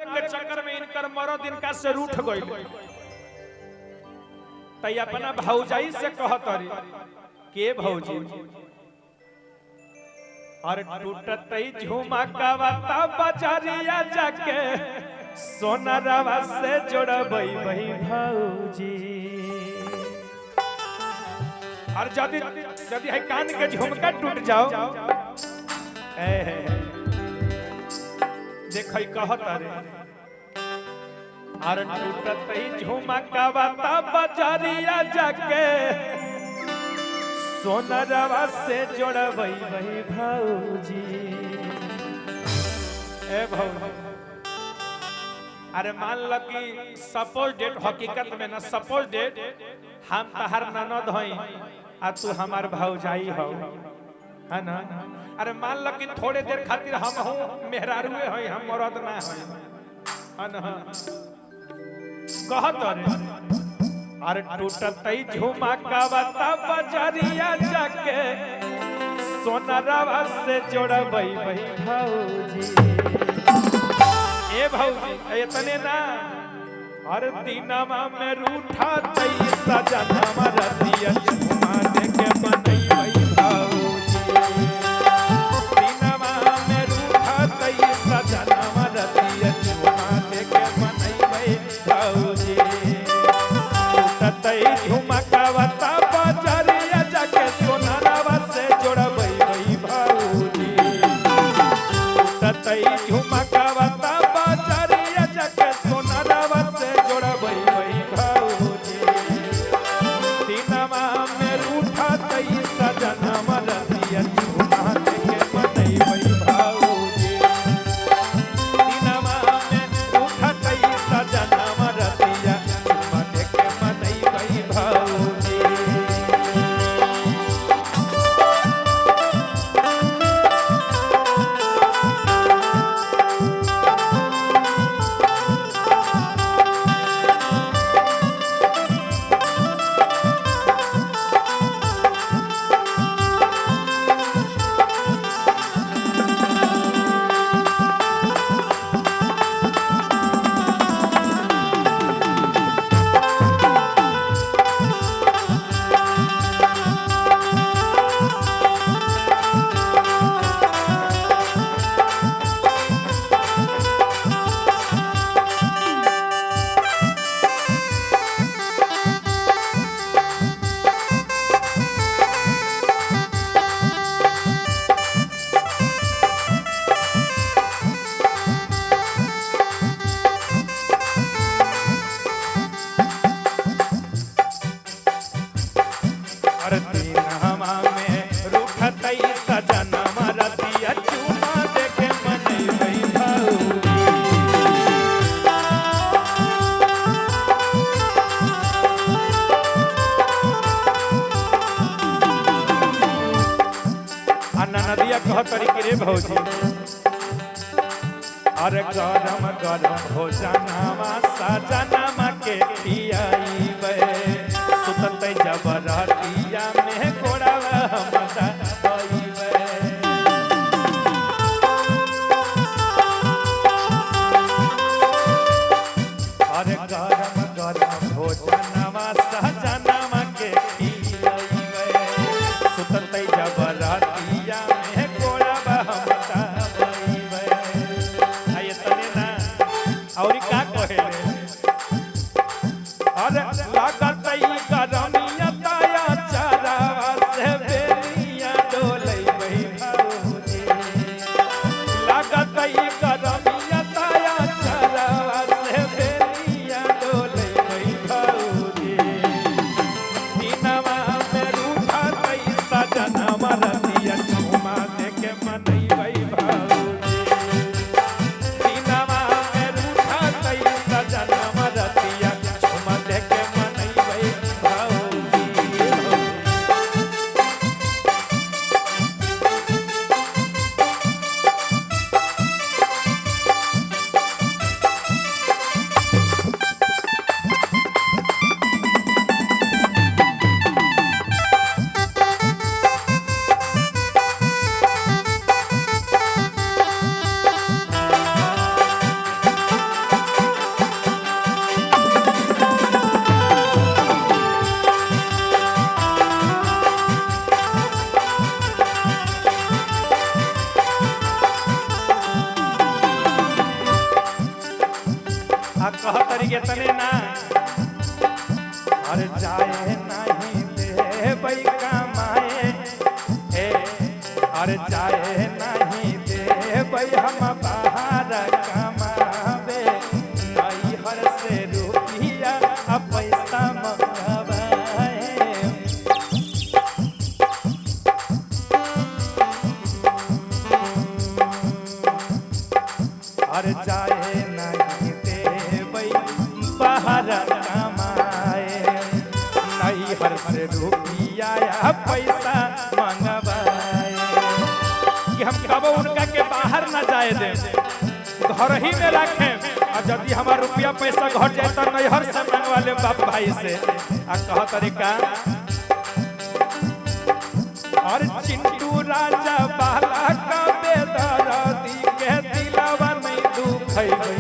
के चक्कर में इनकर मरद इनका से रूठ गइल। तई अपना भौजाई से कहत अरे के भौजी, अरे टूटतई झुमकावता बजरिया जाके सोनरवा से जोड़बई बही भौजी। और यदि यदि है कान के झुमका टूट जाओ, ए देखई कहत अरे, अरे टूटतई झुमकावता बजरिया जाके सोनरवा से जोड़बई बही भौजी। ए भौजी, अरे मान ल कि सपोज डेट, हकीकत में ना, सपोज डेट हम तहार ननद हई आ तू हमार भौजाई हो, है ना? अरे मान ल कि थोड़े देर खातिर हम हूँ मेहरारुए हई, हम मरद ना हई, है ना? कहत अरे, अरे टूटतई झुमकावता बजरिया जाके सोनरवा से जोड़बई बही भौजी। ए भौजी, इतने ना, हर दिनवा में रूठा तई सजनवा रतिया चुमा दे के बनई भौजी। दिनवा में रूठा तई सजनवा रतिया चुमा दे के बनई भौजी। टूटतई झुमकावता बजरिया जाके सोनरवा से जोड़बई भौजी। टूटतई झुमकावता बजरिया जाके सोनरवा से जोड़बई भौजी। दिनवा में रूठा तई सजनवा रतिया चुमा दे के बनई भौजी। दिनवा में रूठा तई सजनवा रतिया चुमा दे के मनई भौजी। अरे दिनवा में रूठतई सजनवा रतिया चुमा दे के मनई भौजी। आ ननदिया कहतरी कि रे भौजी, अरे गरम गरम भोजनवा सजनवा के खियाइबे, सुततई जब रतिया में गोड़वा हम दबाइबे। अरे गरम गरम भोजनवा सजनवा के खियाइबे, सुततई जब रतिया में गोड़वा हम दबाइबे। आ एतने ना, औरी का कहेले? अरे लागतई गरमिया ताया चारावा से बेनिया डोलई भौजी। लागतई गरमिया ताया चारावा से बेनिया डोलई भौजी। दिनवा में रूठा तई सजनवा रतिया चुमा दे के मनई भौजी। दिनवा में रूठा तई सजनवा आ कह तरीके तने ना, अरे जाए नहीं देबै कमाए, ए अरे जाए नहीं देबै हम बाहर कमाबे, नैहर से रुपिया आ पैसा मंगवाए। अरे जाए नहीं देबै बाहर कमाए, नैहर से रुपिया आ पैसा मंगवाए, कि हम कबो उनका के बाहर ना जाए दे, घर ही में रखे। और यदि हमार रुपया पैसा घट जाए तो नैहर से मंगवा ले बाप भाई से। आ कह तरीका, और चिंटू राजा बाला का बेदरदी के दिलावा नहीं दुखैबै।